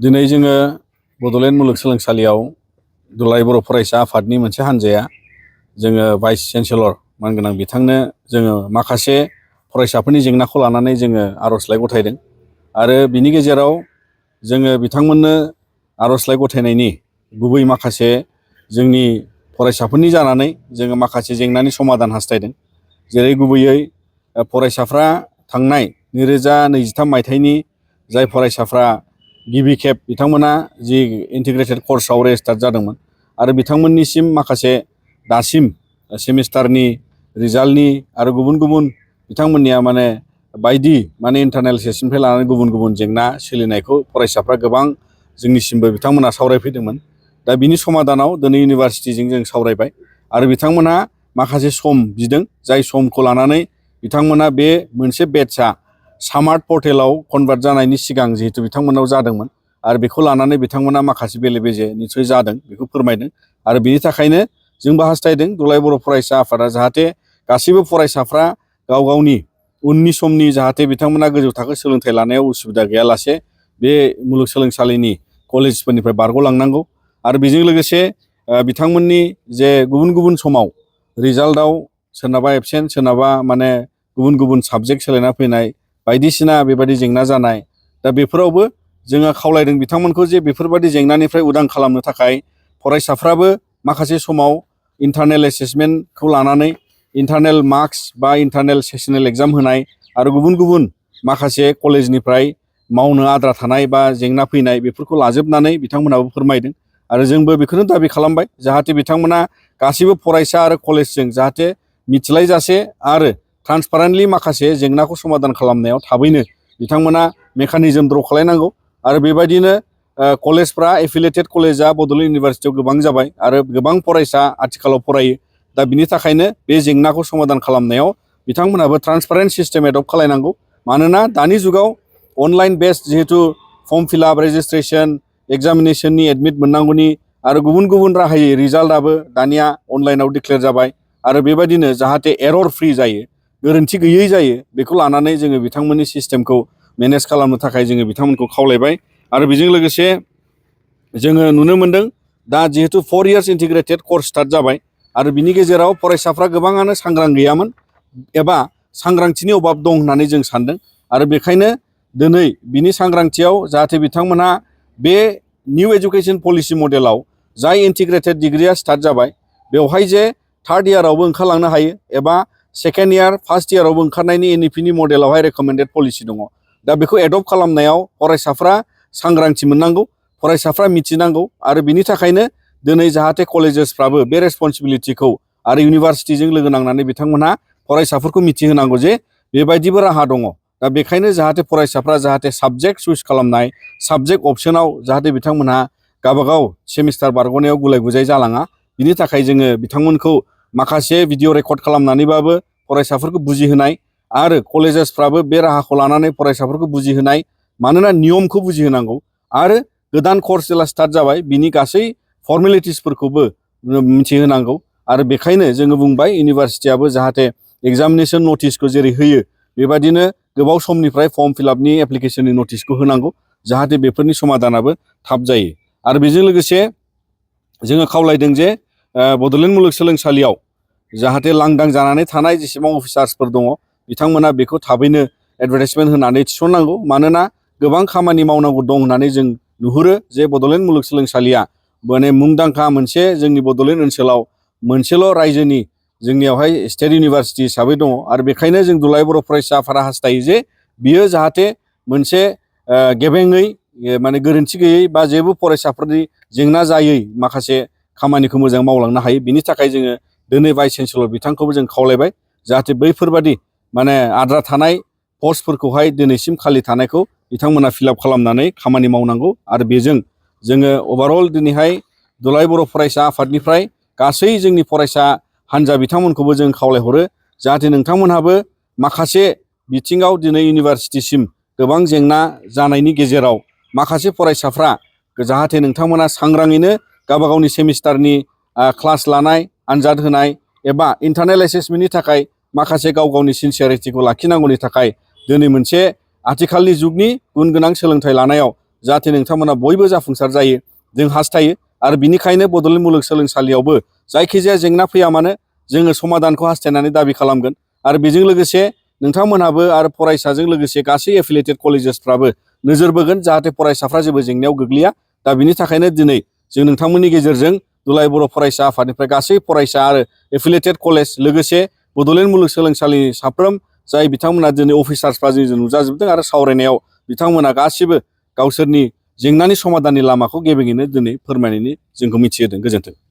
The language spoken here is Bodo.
दिनै जोङो बड'लेण्ड मुलुगसोलोंसालियाव दुलाराय बर' फरायसा आफादनि मोनसे हान्जाया जोङो भाइस चेन्सेलर मानगोनां बिथांनो जोङो माखासे फरायसाफोरनि जेंनाखौ लानानै जोङो आर'जलाइ गथायदों आरो बिनि गेजेराव जोङो बिथांमोननो आर'जलाइ गथायनायनि गुबै माखासे जोंनि फरायसाफोरनि जानानै जोङो माखासे जेंनानि समाधान हास्थायदों। जेरै गुबैयै फरायसाफ्रा थांनाय 2023 मायथाइनि जाय फरायसाफ्रा गिबि खेब बिथांमोना जि इन्टिग्रेटेड कर्सआव रेजिस्टार जादोंमोन आरो बिथांमोननिसिम माखासे दासिम सेमिस्टारनि रिजाल्टनि आरो गुबुन गुबुन बिथांमोननिया बायदि इन्टारनेल टेस्टनिफ्राय लानानै गुबुन गुबुन जेंना सोलिनायखौ फरायसाफ्रा गोबां जोंनिसिमबो बिथांमोना सावरायफैदोंमोन। दा बिनि समाधानाव दिनै इउनिभार्सिटिजों जों सावरायबाय आरो बिथांमोनहा माखासे सम बिदों, जाय समखौ लानानै बिथांमोना बे मोनसे बेटचआ स्मार्ट पर्टेलाव कनभार्ट जानायनि सिगां जिहेतु बिथांमोनाव जादोंमोन आरो बेखौ लानानै बिथांमोना माखासे बेले बेजे निसय जादों बेखौ फोरमायदों आरो बिनि थाखायनो जोंबो हास्थायदों दुलाराय बर' फरायसा आफादा जाहाथे गासैबो फरायसाफ्रा गाव गावनि उननि समनि जाहाथे बिथांमोना गोजौ थाखो सोलोंथाइ लानायाव उसुबिदा गैयालासे बे मुलुगसोलोंसालिनि कलेजफोरनिफ्राय बारग'लांनांगौ आरो बेजों लोगोसे बिथांमोननि जे गुबुन गुबुन समाव रिजाल्टआव सोरनाबा एबसेन्ट सोरनाबा गुबुन गुबुन साबजेक्ट सोलायना फैनाय बायदिसिना बेबायदि जेंना जानाय, दा बेफोरावबो जोङो खावलायदों बिथांमोनखौ जे बेफोरबायदि जेंनानिफ्राय उदां खालामनो थाखाय फरायसाफ्राबो माखासे समाव इन्टारनेल एसेसमेन्टखौ लानानै इन्टारनेल मार्क्स बा इन्टारनेल सेसनेल एग्जाम होनाय आरो गुबुन गुबुन माखासे कलेजनिफ्राय मावनो आद्रा थानाय बा जेंना फैनाय बेफोरखौ लाजोबनानै बिथांमोनाबो फोरमायदों आरो जोंबो बेखौनो दाबि खालामबाय जाहाथे बिथांमोना गासैबो फरायसा आरो कलेजजों जाहाथे मिथिलायजासे आरो ट्रान्सपारेन्टलि माखासे जेंनाखौ समाधान खालामनायाव थाबैनो बिथांमोना मेकानिजम द्र' खालायनांगौ आरो बेबायदिनो कलेजफ्रा एफिलिएटेड कलेजआ बड'लेण्ड इउनिभारसिटियाव गोबां जाबाय आरो गोबां फरायसा आथिखालाव फरायो। दा बिनि थाखायनो बे जेंनाखौ समाधान खालामनायाव बिथांमोनाबो ट्रान्सपारेन्ट सिस्टेम एडप्ट खालायनांगौ, मानोना दानि जुगाव अनलाइन बेस्ड जिहेतु फर्म फिलआप रेजिस्ट्रेसन एग्जामिनेसननि एडमिट मोननांगौनि आरो गुबुन गुबुन राहायै रिजाल्टआबो दानिया अनलाइनाव डिक्लेयार जाबाय आरो बेबायदिनो जाहाथे एरर फ्रि जायो, गोरोन्थि गैयै जायो, बेखौ लानानै जोङो बिथांमोननि सिस्टेमखौ मेनेज खालामनो थाखाय जोङो बिथांमोनखौ खावलायबाय आरो बेजों लोगोसे जोङो नुनो मोन्दों दा जिहेतु 4 इयार्स इन्टिग्रेटेड कर्स स्टार्ट जाबाय आरो बिनि गेजेराव फरायसाफ्रा गोबाङानो सांग्रां गैयामोन एबा सांग्रांथिनि अभाब दं होननानै जों सानदों आरो बेखायनो दिनै बिनि सांग्रांथियाव जाहाथे बिथांमोनहा बे निउ एजुकेसन पलिसि मडेलाव जाय इन्टिग्रेटेड डिग्रिया स्टार्ट जाबाय बेवहाय जे 3rd इयारावबो ओंखारलांनो हायो एबा 2nd इयार 1st इयारावबो ओंखारनायनि एनइपिनि मडेलावहाय रेकमेन्डेड पलिसि दङ। दा बेखौ एडप्ट खालामनायाव फरायसाफ्रा सांग्रांथि मोननांगौ, फरायसाफ्रा मिथिनांगौ आरो बिनि थाखायनो दिनै जाहाथे कलेजेसफ्राबो बे रेसपन्सिबिलिटिखौ आरो इउनिभार्सिटिजों लोगो नांनानै बिथांमोनहा फरायसाफोरखौ मिथिहोनांगौ जे बेबायदिबो राहा दङ। दा बेखायनो जाहाथे फरायसाफ्रा जाहाथे साबजेक्ट चुज खालामनाय साबजेक्ट अपसनाव जाहाथे बिथांमोनहा गावबागाव सेमिस्टार बारग'नायाव गुलाय गुजाय जालाङा, बिनि थाखाय जोङो बिथांमोनखौ माखासे भिडिअ रेकर्ड खालामनानैबाबो फरायसाफोरखौ बुजिहोनाय आरो कलेजेसफ्राबो बे राहाखौ लानानै फरायसाफोरखौ बुजिहोनाय, मानोना नियमखौ बुजिहोनांगौ आरो गोदान कर्स जेला स्टार्ट जाबाय बिनि गासै फर्मेलिटिसफोरखौबो मिथिहोनांगौ आरो बेखायनो जोङो बुंबाय इउनिभार्सिटियाबो जाहाथे एग्जामिनेसन नटिसखौ जेरै होयो बेबायदिनो गोबाव समनिफ्राय फर्म फिलआपनि एप्लिकेसननि नटिसखौ होनांगौ जाहाथे बेफोरनि समाधानाबो थाब जायो आरो बेजों लोगोसे जोङो खावलायदों जे बड'लेण्ड मुलुगसोलोंसालियाव जाहाथे लांदां जानानै थानाय जेसेबां अफिसार्सफोर दङ बिथांमोना बेखौ थाबैनो एडभार्टाइजमेन्ट होनानै थिसननांगौ, मानोना गोबां खामानि मावनांगौ दं होननानै जों नुहुरो जे बड'लेण्ड मुलुगसोलोंसालिया मुंदांखा मोनसे जोंनि बड'लेण्ड ओनसोलाव मोनसेल' रायजोनि जोंनियावहाय स्टेट इउनिभारसिटि हिसाबै दङ आरो बेखायनो जों दुलाराय बर' फरायसा आफादा हास्थायो जे बियो जाहाथे मोनसे गेबेङै गोरोन्थि गैयै बा जेबो फरायसाफोरनि जेंना जायै माखासे खामानिखौ मोजां मावलांनो हायो। बिनि थाखाय जोङो दिनै भाइस चेन्सेलर बिथांखौबो जों खावलायबाय जाहाथे बैफोरबादि आद्रा थानाय पस्टफोरखौहाय दिनैसिम खालि थानायखौ बिथांमोना फिलआप खालामनानै खामानि मावनांगौ आरो बेजों जोङो अभारअल दिनैहाय दुलाराय बर' फरायसा आफादनिफ्राय गासै जोंनि फरायसा हान्जा बिथांमोनखौबो जों खावलायहरो जाहाथे नोंथांमोनहाबो माखासे बिथिङाव दिनै इउनिभार्सिटिसिम गोबां जेंना जानायनि गेजेराव माखासे फरायसाफ्रा जाहाथे नोंथांमोना सांग्राङैनो गावबा गावनि सेमिस्टारनि क्लास लानाय, आनजाद होनाय एबा इन्टारनेल एसेसमेन्टनि थाखाय माखासे गाव गावनि सिनसियारिटिखौ लाखिनांगौनि थाखाय दिनै मोनसे आथिखालनि जुगनि गुन गोनां सोलोंथाइ लानायाव जाहाथे नोंथांमोना बयबो जाफुंसार जायो जों हास्थायो। आरो बिनिखायनो बड'लेण्ड मुलुगसोलोंसालियावबो जायखिजाया जेंना फैया मानो जोङो समाधानखौ हास्थायनानै दाबि खालामगोन। आरो बेजों लोगोसे नोंथांमोनहाबो आरो फरायसाजों लोगोसे गासै एफिलिएटेड कलेजेसफ्राबो नोजोर बोगोन जाहाथे फरायसाफ्रा जेबो जेंनायाव गोग्लैया। दा बिनि थाखायनो दिनै जों नोंथांमोननि गेजेरजों दुलाराय बर' फरायसा आफादनिफ्राय गासै फरायसा आरो एफिलिएटेड कलेज लोगोसे बड'लेण्ड मुलुगसोलोंसालिनि साफ्रोम जाय बिथांमोना दिनै अफिसार्सफ्रा जों नुजाजोबदों आरो सावरायनायाव बिथांमोना गासिबो गावसोरनि जेंनानि समाधाननि लामाखौ गेबेङैनो दिनै फोरमायनायनि जोंखौ मिथिहोदों। गोजोन्थों।